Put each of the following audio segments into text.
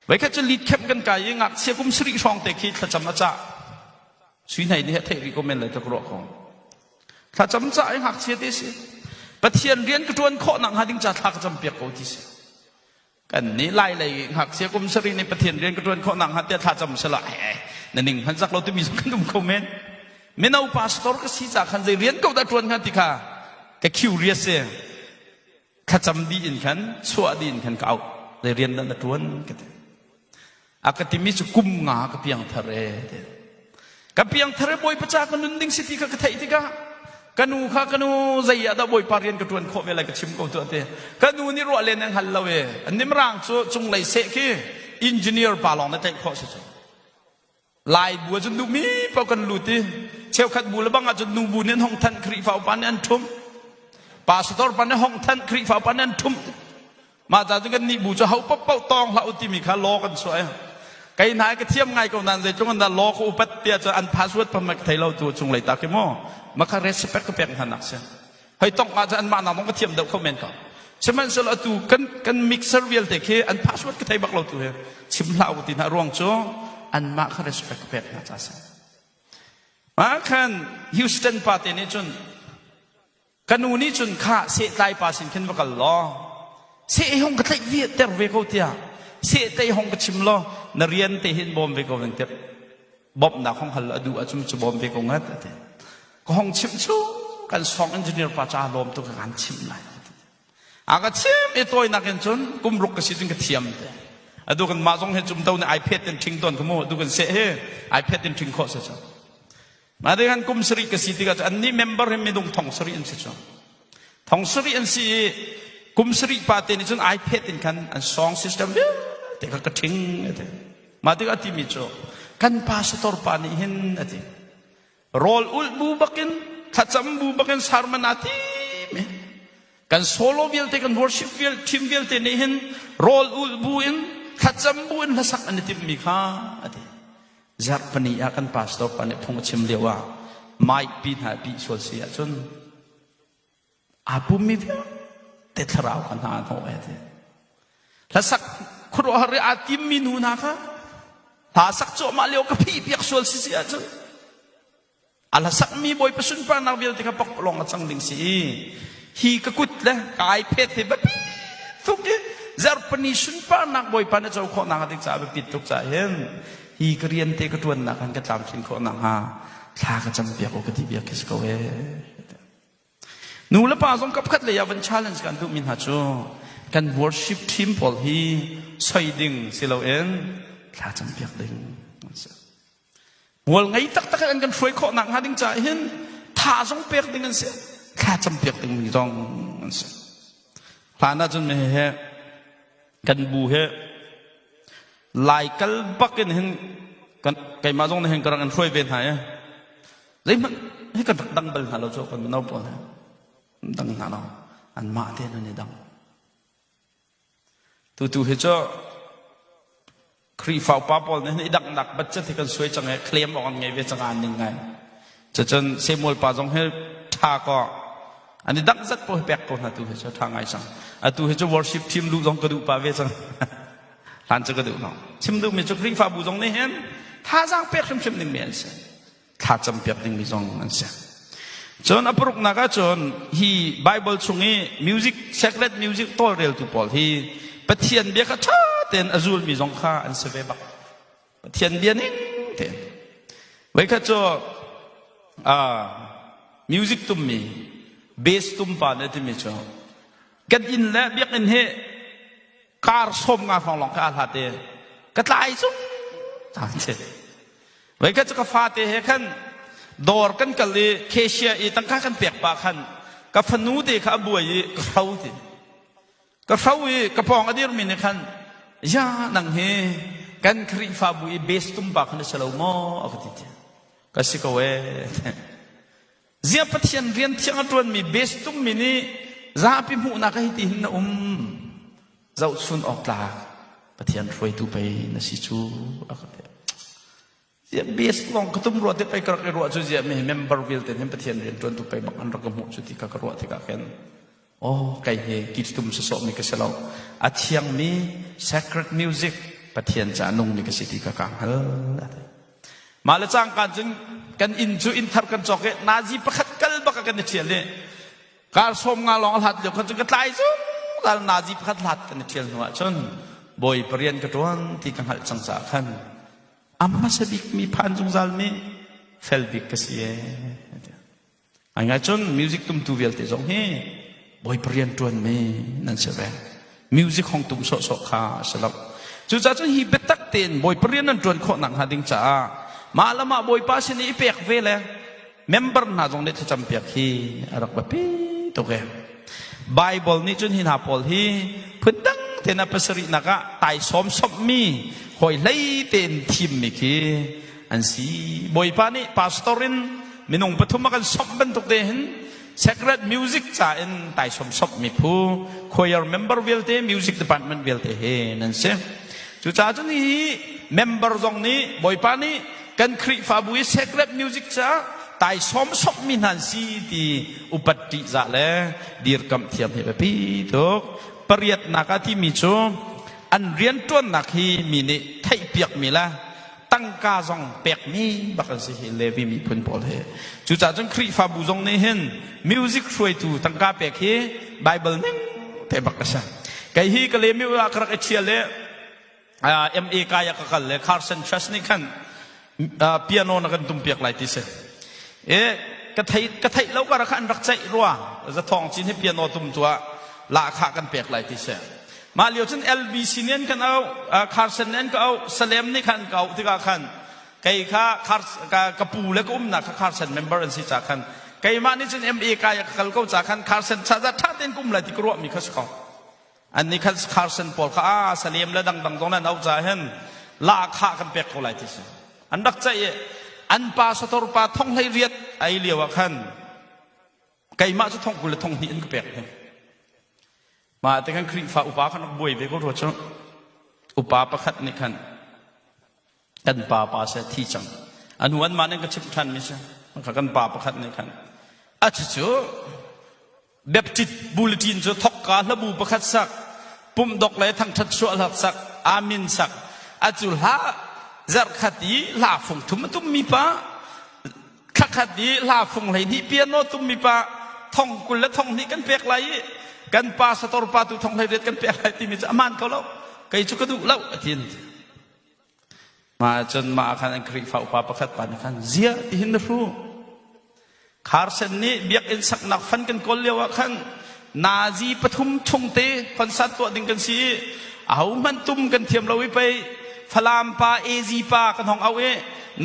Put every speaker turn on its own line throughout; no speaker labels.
Voikhat cu lead camp kan kai i ngakchia kum sarih hrawng te khi thlacam a cah. Sui hnei nih a theih rih ko men lai ka ruah ko. Thlacam cah i ngakchia te si. Pathian rian ka ṭuan khawh nak hnga ding ca thla ka cam piak ko ti si. Kan nih lai lei ngakchia kum sarih nih Pathian rian ka ṭuan khawh nak hnga tiah thla cam sela eh na ning hman zak lo timi zong kan um kho men. Mino pastor ka si ca khan zei rian ko dah ṭuan hnga ti kha ka curious si. Thlacam dih in khan chuah dih in khan ka auh zei rian dah na ṭuan ka ti a ka timi cu kum nga ka piangthar e ti ka piangthar e bawipa ca ka nun ding si ti kha ka theih tikah ka nu kha ka nu zei ah dah bawipa rian ka ṭuan khawh ve lai ka chim ko tuah ti ka nu nih ruah len an hngal lo e an nimrang cu cunglei seh khi engineer pa lawng na tlaih khawh si cu Lai bu ahcun duhmi paoh kan lut i cheukhat bu le bang ahcun nu bu nih an hong thanh Khrihfa upa nih an ṭhumh pastor pa nih hong thanh Khrihfa upa nih an ṭhumh mah ca cu kan nih bu cu ho paoh tawng hlah u timi kha law kan chuah i kei hna ka thiam ngai ko nain zeitluk in dah law ka upat tiah cun an password pam ka thei lo tu chung lei ta khi mu maka respect ka pek hna nak si hei tong ah cun anmah nak zong ka thiam deuh kho men ko sihmanhsehlaw atu kan kan mixer vialte khi an password ka thei bak lo tu hi chim hlah u ti hna ruang cu anmah kha respect ka pek hna ca si mah khan Houston pa te nih cun ka nu nih cun kha sehtlai pa sin khin va kal law seh hong ka tlaih ve ter ve ko tiah seh tei hong ka chim law na rian te hin bawm ve ko veng tiah bawmhnak hong hal a duh ahcun cu bawm ve ko ngat a ti ka hong chimh cu kan song engineer pa ca lawm tu ka kan chimh lai a ka chim i tawinak in cun kum ruk ka si cun ka thiam te atu kan mah zong he cum to nih iPad in ṭhing tawn ka mu atu kan seh he iPad in ṭhing khawh se cu ma de kan kum sarih ka si tikah cu annih member hi minung thong sarih an si cu thong sarih an si i kum sarih pa te nih cun iPad in khan an song system vialte kha ka ṭhing ati Mah tikah a timi cu kan pastor pa nih hin a ti. Rawl ulh bu bakin thlacam bu bakin sermon aa tim i kan solo vialte kan worship vial team vialte nih hin rawl ulh bu in thlacam bu in hlasak an i timmi kha a ti. Zarhpini ah kan pastor pa nih phung a chim lio ah mic pi hna pi sual si ahcun Aa pummi vialte thlarau kha hna a hnawh e ti. Hlasak khuaruahhar i aa timmi nu hna kha hla sak cuahmah lio ka phih piak sual si si ahcun a hlasakmi Bawipa sunparnak vialte kha pakpalawng a cang ding si i hi ka kut le ka iPad he biapi tuk i zarhpani sunparnak Bawipa na co khawhnak ding caah biapit tuk caah hin hi ka rian te ka ṭuannak han ka tlamtlin khawh nakhnga thla ka cam piak u ka ti biak khi si ko ee. Nu le pa zong kapkhat lei ah van challenge kan duhmi hna cu kan worship team pawl hi soi ding si loin thla campiak ding an si. Hmual ngei taktak in an kan hruai khawh nak hnga ding caah hin tha zong pek ding an si. Thla campiak ding mi zong an si. Hlan ahcun mi he kan bu he laikal bak in hin kan keimah zong nih hin ka rak in hruai ve hna i zeihmanh hi kan rak dang bal hna lo cu kan mino pawl he dang hna lo anmah te nan i dang tutu hi cu Khrihfa upa pawl nih i danghnak budget hi kan suai cang i claim awk an ngei ve cang an ning ngai cucun Samuel pa zong hi ṭha ko an i dangh zat paoh hi pek ko hna tu hi cu ṭha ngai cang atu hi cu worship team luh zong ka duh pah ve cang hlan cu ka duh lo chim duhmi cu Khrihfabu zong nih hin thazaang pek hrimhrim dingmi an si thlacam piak dingmi zong an si cun a paruknak ahcun hi Bible chung i music sacred music tawlreltu pawl hi Pathian bia kha ṭha tein a zulmi zong kha an si ve bak Pathian bia ning tein voikhat cu music tummi bass tum pa nih a timi cu kan inn le biakinn hi kar sawm nga hrawng lawng kha aa hlat i ka tlai cung Voikhat cu ka fate he khan dawr kan kal i cashier i tangka kan pek pah khan ka fanu te kha a buai i ka hro ti. Ka hro i ka pawng a dirmi nih khan ya nang hi kan Khrihfabu i base tum pa khan na si lo maw a ka ti ti. Ka si ko ee. Zia Pathian rian thiang a ṭuanmi base tummi nih zapi hmuhnak ah hiti hin na um. Zohchun awk tlak Pathian hruaitu pei na si cu a ka ti. Zia base lawng ka tum ruah te pei ka rak i ruah cu zia mi member vialte hin Pathian rian ṭuantu pei bak an rak ka hmuh cu ti kha ka ruah tikah khin oh kei hi kitum sawsawh mi ka si lo. A thiangmi sacred music. Pathian ca nungmi ka si ti kha kaa hngal. Mah le cangka cun kan inn cu inn thar kan cawk i nazi pakhat kal bak ah kan i ṭhial i kar sawm nga lawng a hlat lio khan cun ka tlai zungzal. Nazi pakhat hlat kan i ṭhial hnu ah cun Bawipa rian ka ṭuan ti ka hngalh cang caah khan a hmasa bik mi phan zungzal mi fel bik ka si ee. Ngaingai cun music tumtu vialte zong hi Bawipa rian ṭuanmi nan si ve. Music hong tum sawhsawh kha a si lo. Cucaah cun hi biatak tein Bawipa rian nan ṭuan khawh nakhnga ding caah mah le mah Bawipa sin i i pek ve le member hna zong nih thlacam piak hi a rak biapi tuk e. Bible nih cun hi hna pawl hi phundang tein a pasarihnak ah taisawm sawmhmi hawi hlei tein thimmi khi an si. Bawipa nih pastor in minung pathum a kan sawmh bantuk te hin sacred music ca in taisawm sawmhmi phu choir member vialte, music department vialte he nan si. Cucaah cun hi member zong nih Bawipa nih kan Khrihfabu i sacred music ca taisawm sawmhmi hna an si ti upat ṭihzah le dirkamh thiam hi biapi tuk. Pariatnak ah timi cu an rianṭuannak hi mi nih theihpiakmi le tangka zong pekmi bak an si hi Levi miphun pawl hi. Cucaah cun Khrihfabu zong nih hin music hruaitu tangka pek hi Bible ning te bak a si. Kei hi ka lemi ah ka rak i ṭhial i MA kai ah ka kal le Carson Church nih khan piano na kan tum piak lai ti si. E ka thei ka theih lo ka rak an rak ceih rua zathawng cin hi piano tum tu ah lahkhah kan pek lai ti si. Mah lio cun LBC nih an kan auh, Carson nih an ka auh, Salem nih khan an ka auh tikah khan kei kha ka pu le ka umnak kha Carson member an si ca khan keimah nih cun MA kai ka kal ko ca khan Carson cha za ṭha tein ka um lai ti ka ruahmi kha si ko. An nih khan Carson pawl kha a Salem le dangdang zong nan auh ca hin lahkhah kan pek ko lai ti si. An rak ceih i an pa sator pa thong hlei riat ai lio ah khan keimah cu thong 20 le thong hnih an ka pek hni. Mah te khan Khrihfa upa khan rak buai ve ko rua cu. Upa pakhat nih khan kan pa pa seh thi cang. Anu an mah nih ka chimh ṭhan mi si. Kha kan pa pakhat nih khan a cucu Baptist bulletin cu thokka hlabu pakhat sak, pumhdok le thangṭhat suah hlak sak, amin sak. A cu hla zarhkhat i hla fung thum a tummi pa Thlakhat i hla fung 12 piano tummi pa thong 20 le thong hnih kan pek lai i kan pa sator pa tu thong 18 kan pek lai timi cu aman ko lo. Kei cu ka duh lo a tin. Mah cun mah khan an Khrihfa upa pakhat pa nih khan zia ti hin na hru. Carson nih biakinn saknak fan kan kawl lio ah khan nazi pathum chung te concert tuah ding kan si i ahohmanh tum kan thiam lo i pei Falam pa AZ pa kan hong au i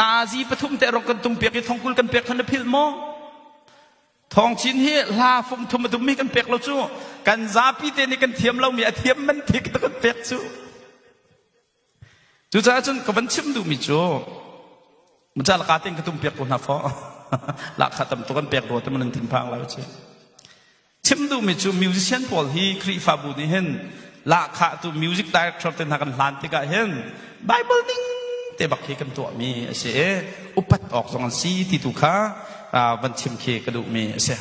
nazi pathum te rong kan tum piak i thongkul kan pek khan na philh maw? Thawng Cin hi hla fung thum a tum mi kan pek lo cu kan zapi te nih kan thiam lo mi a thiam man te kan pek cu. Cucaah cun ka van chim duhmi cu muca laka tein ka tum piak ko hna faw. Lahkhah tam tuk an pek rua te man an thinphang lai ci. Chim duhmi cu musician pawl hi Khrihfabu nih hin lahkhah tu music director te hna kan hlan tikah hin Bible ning te bak hi kan tuahmi a si i upat awk zong an si ti tu kha van chim khi ka duhmi a si.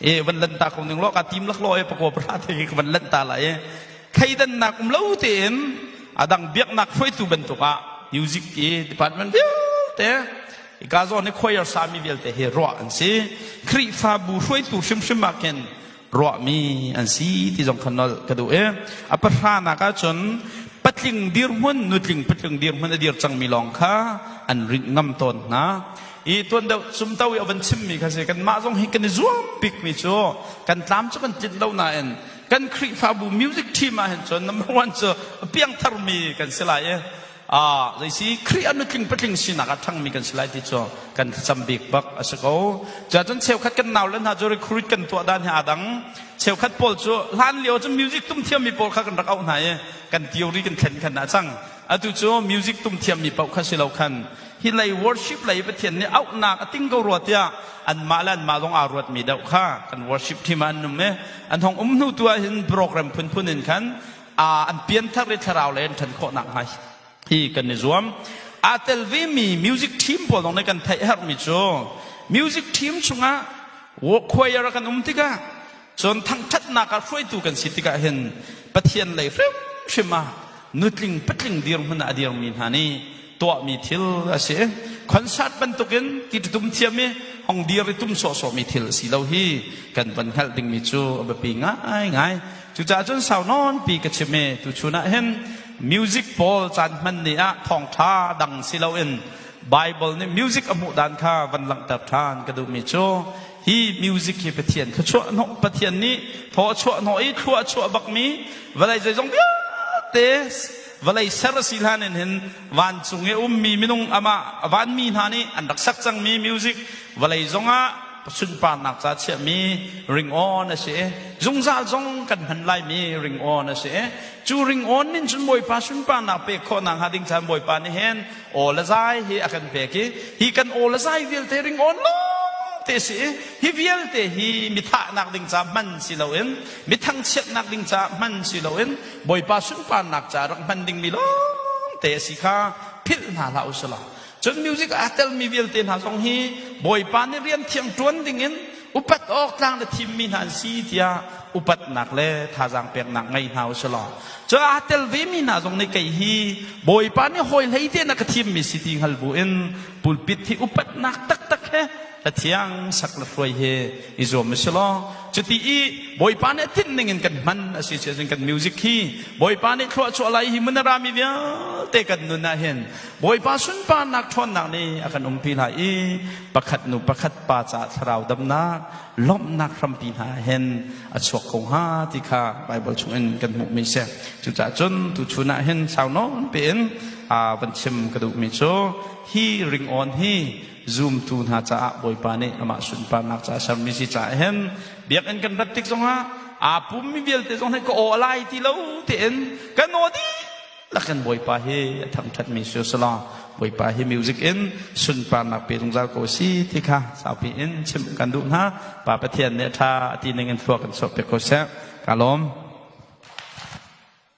E van lan ta ko ning law ka tim lak law e pakua pra te ka van lan ta lai e thleidannak um lo tein a dang biaknak hruaitu bantuk ah music i department vialte hika zawn i choir sami vialte hi ruah an si. Khrihfabu hruaitu hrimhrim ah khin ruahmi an si ti zong kha nolh ka duh i a pahranak ahcun patling dirhmun, nutling patling dirhmun a dir cangmi lawng kha an rinh ngam tawn hna. I tuan deuh sumto i a van chimmi kha si kanmah zong hi kan i zuam bikmi cu kan tlam cu kan tlinh lo nain kan Khrihfabu music team ah hin cun number one cu piangthar mi kan si lai i zei si Khrih a nutling patling sinak ah ṭhangmi kan si lai ti cu kan thlacam bik bak a si ko. Cuahcun cheukhat kan nau le hna cu recruit kan tuah dan hi aa dang. Cheukhat pawl cu hlan lio cu music tum thiammi pawl kha kan rak auh hna i kan theory kan thlen khan a cang. Atu cu music tum thiammi paoh kha si lo khan hi lei worship lei Pathian nih auhnak a ting ko rua tiah anmah le anmah zong aa ruatmi deuh kha kan worship team ah an num i an hong um hnu tu ah hin program phunphun in khan an pianthar i thlarau lei an ṭhan khawh nakhnga hi kan i zuam. Aa tel vemi music team pawl zong nih kan theih herhmi cu music team chungah choir kan um tikah cun thangṭhatnak ah hruaitu kan si tikah hin Pathian lei hrimhrim ah. Nutling patling dirhmun ah a dirmi hna nih tuahmi thil a si. Concert bantukin tum thiam i hong dir i tum sawhsawhmi thil a si lo hi kan van hngalh dingmi cu a biapi ngaingai. Cucaah cun sau nawnpi ka chim i tuchun ah hin music pawl caan hman ni ah thawngṭha dang si loin Bible nih music a hmuh dan kha van langhter ṭhan ka duhmi cu hi music hi Pathian thluachuah hnawh Pathian nih thaw a chuah hnawh i thlua a chuah bakmi vawlei zeizong vialte vawlei ser a si hlan in hin vancung i ummi minung amah vanmi hna nih an rak sak cangmi music vawlei zongah sunparnak ca chiahmi ringawn a si i zungzal zong kan hman laimi ringawn a si i cu ringawn nin cun Bawipa sunparnak pek khawhnak hnga ding caan Bawipa nih hin aw le zai hi a kan pek i hi kan aw le zai vialte ringawn lawng te si i hi vialte hi mi thahnak ding ca hman si loin mi thangchiatnak ding ca hman si loin Bawipa sunparnak ca rak hman dingmi lawng te a si kha philh hna hlah usih law cun music aa telmi vialte hna zong hi Bawipa nih rian thiang ṭuan dingin upat awk tlang le thimmi hna an si tiah upatnak le thazaang peknak ngei hna usih law cu aa tel vemi hna zong nih kei hi Bawipa nih hawi hlei te na ka thimmi si ti hngal bu in pulpit hi upatnak taktak he hla thiang sak le hruai hi i zuam a si law cuti i Bawipa nih a tinh ning in kan hman a si cun kan music hi Bawipa nih thluah chuah lai hi mun a rami vialte kan nun ah hin Bawipa sunparnak ṭhawnnak nih a kan umpi lai i pakhat nu pakhat pa caah thlarau damnak lawmhnak hrampi hna hin a chuak ko hnga ti kha Bible chungin kan hmuhmi si. Cucaah cun tuchun ah hin sau nawn piin van chim ka duhmi cu hi ringawn hi zumtu hna caah Bawipa nih amah sunparnak caah sermi si caah hin biakinn kan rat tik zongah aa pummi vialte zong nih ka aw a lai ti lo tein kan aw dih lakin Bawipa hi a thangṭhatmi si usalaw Bawipa hi music in sunparnak pe zungzal ko si ti kha saupi in chim kan duh hna. Pa Pathian nih a ṭha a ti ning in thlua kan chuah piak ko seh. Ka lawm.